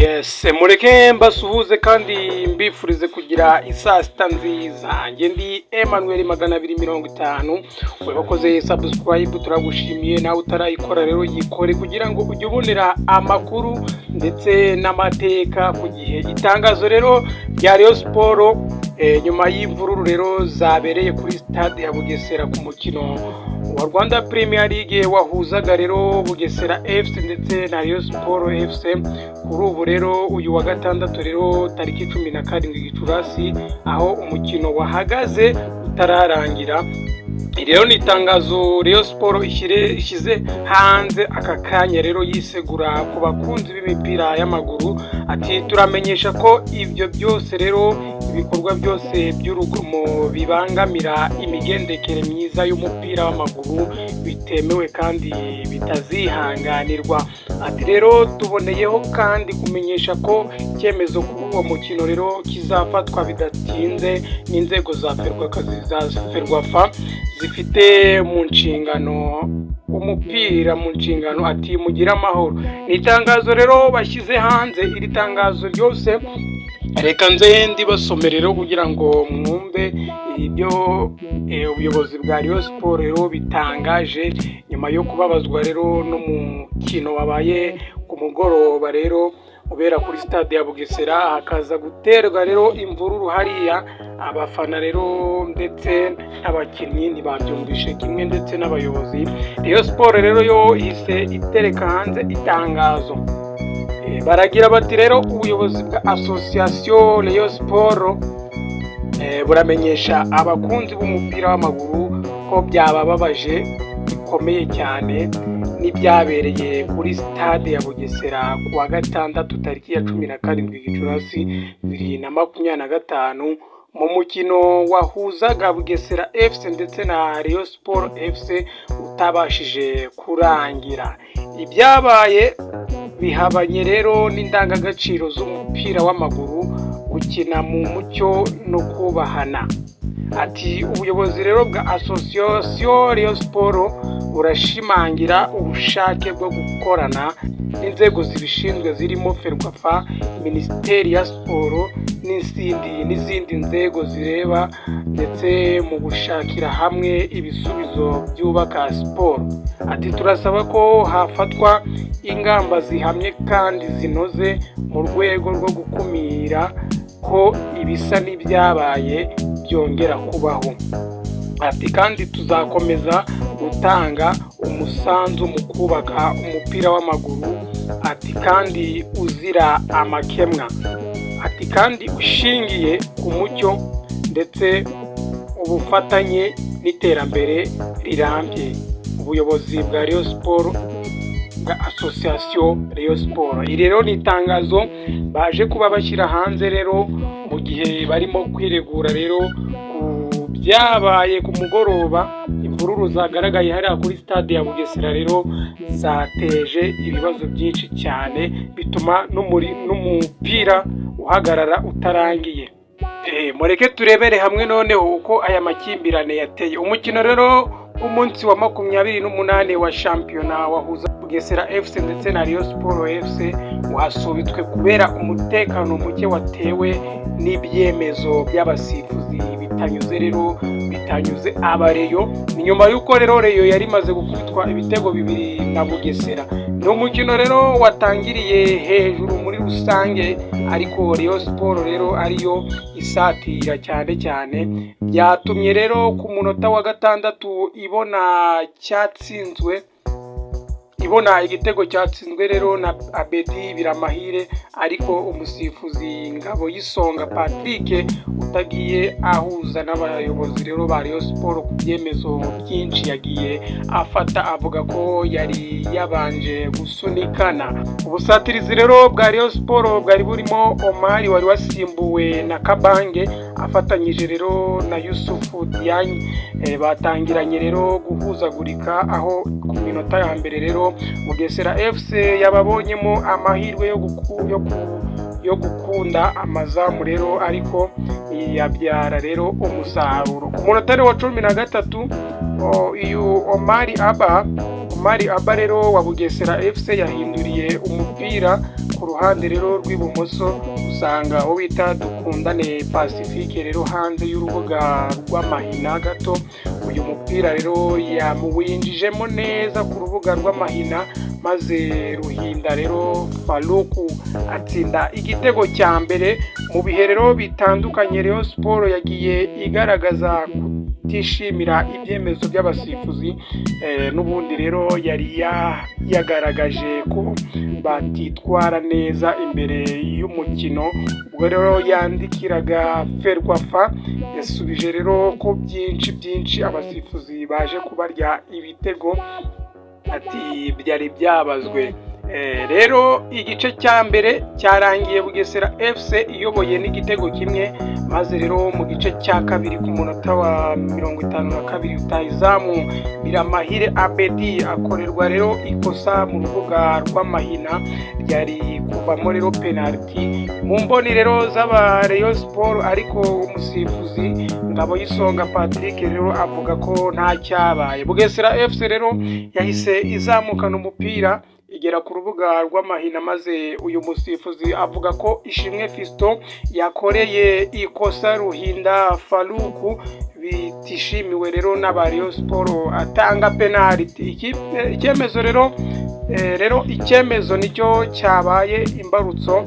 Yes, mureke mbasuhuze kandi mbifurize kugira isaa sita nziza. Njye ndi Emmanuel 250. Wowe wakoze subscribe, turagushimiye. Nawe utarayikora rero, yikore kugira ngo ujye ubonera amakuru ndetse n'amateka ku gihe. Itangazo rero rya Rayon Sport nyuma y'imvururu rero zabereye kuri stade ya Bugesera ku mukino wa Rwanda Premier League wahuzaga rero Bugesera FC ndetse na Rayon Sport FC. Kuri ubu rero, uyu wa gatandatu rero, tariki 17 Gicurasi, aho umukino wahagaze utararangira. Iri rero ni itangazo Rayon Sport ishyize hanze aka kanya rero, yisegura ku bakunzi b'imipira y'amaguru. Ati: "Turamenyesha ko ibyo byose rero, ibikorwa byose by'urugomo bibangamira imigendekere myiza y'umupira w'amaguru bitemewe kandi bitazihanganirwa." Ati rero: "Tuboneyeho kandi kumenyesha ko icyemezo kuri uwo mukino rero kizafatwa bidatinze n'inzego za Ferwafa zifite mu nshingano umupira mu nshingano." Ati: "Mugire amahoro." Ni itangazo rero bashyize hanze. Iri tangazo ryose reka nze ndibasomere rero kugira ngo mwumve ibyo ubuyobozi bwa Rayon Sport rero bitangaje nyuma yo kubabazwa rero n'umukino wabaye ku mugoroba rero ubera kuri stade ya Bugesera, hakaza guterwa rero imvururu hariya. Abafana rero ndetse n'abakinnyi ntibabyumvishe kimwe, ndetse n'abayobozi. Rayon Sport rero yo ihise itereka hanze itangazo. Baragira bati rero: "Ubuyobozi bwa Association Rayon Sport buramenyesha abakunzi b'umupira w'amaguru ko byabababaje bikomeye cyane n'ibyabereye kuri stade ya Bugesera ku wa gatandatu, tariki ya 17 Gicurasi 2025, mu mukino wahuzaga Bugesera FC ndetse na Rayon Sport FC utabashije kurangira. Ibyabaye bihabanye rero n'indangagaciro z'umupira w'amaguru, gukina mu mucyo no kubahana." Ati: "Ubuyobozi rero bwa Association Rayon Sport burashimangira ubushake bwo gukorana n'inzego zibishinzwe zirimo Ferwafa, Minisiteri ya Siporo n'izindi nzego zireba, ndetse mu gushakira hamwe ibisubizo byubaka siporo." Ati: "Turasaba ko hafatwa ingamba zihamye kandi zinoze mu rwego rwo gukumira ko ibisa n'ibyabaye byongera kubaho." Ati: "Kandi tuzakomeza gutanga umusanzu mu kubaka umupira w'amaguru," ati kandi "uzira amakemwa," ati kandi "ushingiye ku mucyo ndetse ubufatanye n'iterambere rirambye." Ubuyobozi bwa Rayon Sport, bwa Association Rayon Sport. Iri rero ni itangazo baje kuba bashyira hanze rero mu gihe barimo kwiregura rero ku byabaye ku mugoroba. Imvururu zagaragaye hariya kuri stade ya Bugesera rero zateje ibibazo byinshi cyane, bituma n'umupira uhagarara utarangiye. Mureke turebere hamwe noneho uko aya makimbirane yateye. Umukino rero w'umunsi wa 28 wa shampiyona wahuza Bugesera FC ndetse na Rayon Sport FC wasubitswe kubera umutekano muke watewe n'ibyemezo by'abasifuzi bitanyuze rero bitanyuze abareyo. Ni nyuma y'uko rero Rayon yari imaze gukubitwa ibitego bibiri na Bugesera. Ni umukino rero watangiriye hejuru muri rusange, ariko Rayon Sport rero ariyo isatira cyane cyane. Byatumye rero ku munota wa 6 ibona cyatsinzwe, ibona igitego cyatsinzwe rero na Abedi Biramahire, ariko umusifuzi Ngabo y'Isonga Patrick, utagiye ahuza n'abayobozi rero ba Rayon Sport ku byemezo byinshi yagiye afata, avuga ko yari yabanje gusunikana. Ubusatirizi rero bwa Rayon Sport bwari burimo Omar wari wasimbuwe na Kabange, afatanyije rero na Yusufu Diagne, batangiranye rero guhuzagurika, aho ku minota ya mbere rero Bugesera FC yababonyemo amahirwe yo gukunda amazamu rero, ariko yabyara rero umusaruro. Ku munota wa 13, uyu Omar Aba rero wa Bugesera FC yahinduriye umupira ku Ku ruhande rero rw'ibumoso usanga uwo bita Dukundane Pacifique rero hanze y'urubuga rw'amahina gato. Uyu mupira rero yamuwinjijemo neza ku rubuga rw'amahina, maze Ruhinda rero Faruku atsinda igitego cya mbere. Mu bihe rero bitandukanye, Rayon Sports yagiye igaragaza kutishimira ibyemezo by'abasifuzi. N'ubundi rero yari yagaragaje ko batitwara neza imbere y'umukino. Ubwo rero yandikiraga FERWAFA, yasubije rero ko byinshi byinshi abasifuzi baje kubarya ibitego, ati byari byabazwe. Rero igice cya mbere cyarangiye Bugesera FC iyoboye n'igitego kimwe, maze rero mu gice cya kabiri, ku munota wa 52, rutahizamu Biramahire Abedi akorerwa rero ikosa mu rubuga rw'amahina ryari kuvamo rero penaliti mu mboni rero z'aba Rayon Sports, ariko umusifuzi Ngaboyisonga Patrick rero avuga ko nta cyabaye. Bugesera FC rero yahise izamukana umupira igera ku rubuga rw'amahina, maze uyu musifuzi avuga ko Ishimwe Fiston yakoreye ikosa Ruhinda Faruku, bitishimiwe rero n'aba Rayon Sports, atanga penaliti. Icyemezo rero icyemezo nicyo cyabaye imbarutso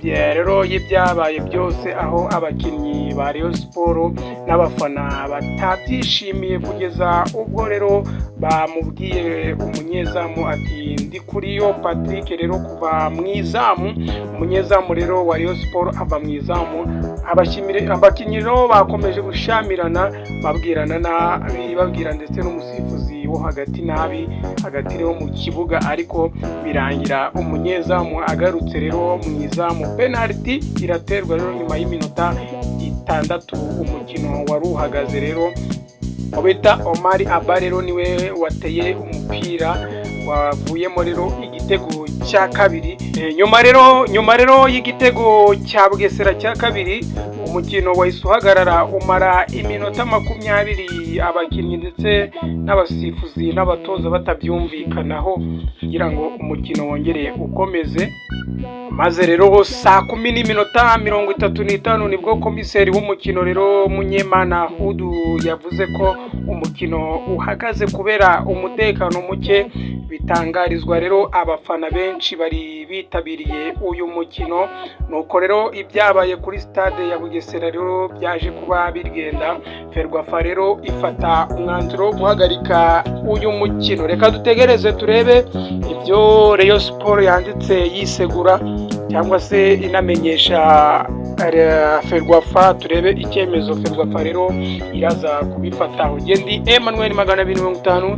rero y'ibyabaye byose, aho abakinnyi ba Rayon Sports n'abafana batabyishimiye, kugeza ubwo rero bamubwiye umunyezamu ati ndi kuri yo Patrick rero kuva mu izamu. Umunyezamu rero wa Rayon Sports ava mu izamu. Abakinnyi rero bakomeje gushamirana, babwirana nabi, babwira ndetse n'umusifuzi wo hagati nabi hagati rero mu kibuga, ariko birangira umunyezamu agarutse rero mu izamu, penaliti iraterwa rero nyuma y'iminota 6 umukino wari uhagaze. Rero bita Omar Abba rero niwe wateye umupira wavuyemo rero igitego cya kabiri. Nyuma rero y'igitego cya Bugesera cya kabiri, umukino wahise uhagarara umara iminota 20, abakinnyi ndetse n'abasifuzi n'abatoza batabyumvikanaho kugira ngo umukino wongere ukomeze. Maze rero saa 10:35 nibwo komiseri w'umukino rero Munyemana Hudu yavuze ko umukino uhagaze kubera umutekano muke, bitangarizwa rero abafana benshi bari bitabiriye uyu mukino. Nuko rero ibyabaye kuri stade ya Bugesera rero byaje kuba bigenda, FERWAFA rero ifata umwanzuro wo guhagarika uyu mukino. Reka dutegereze turebe ibyo Rayon Sports yanditse yisegura cyangwa se inamenyesha FERWAFA, turebe icyemezo FERWAFA rero iraza kubifataho. Ndi Emmanuel 250.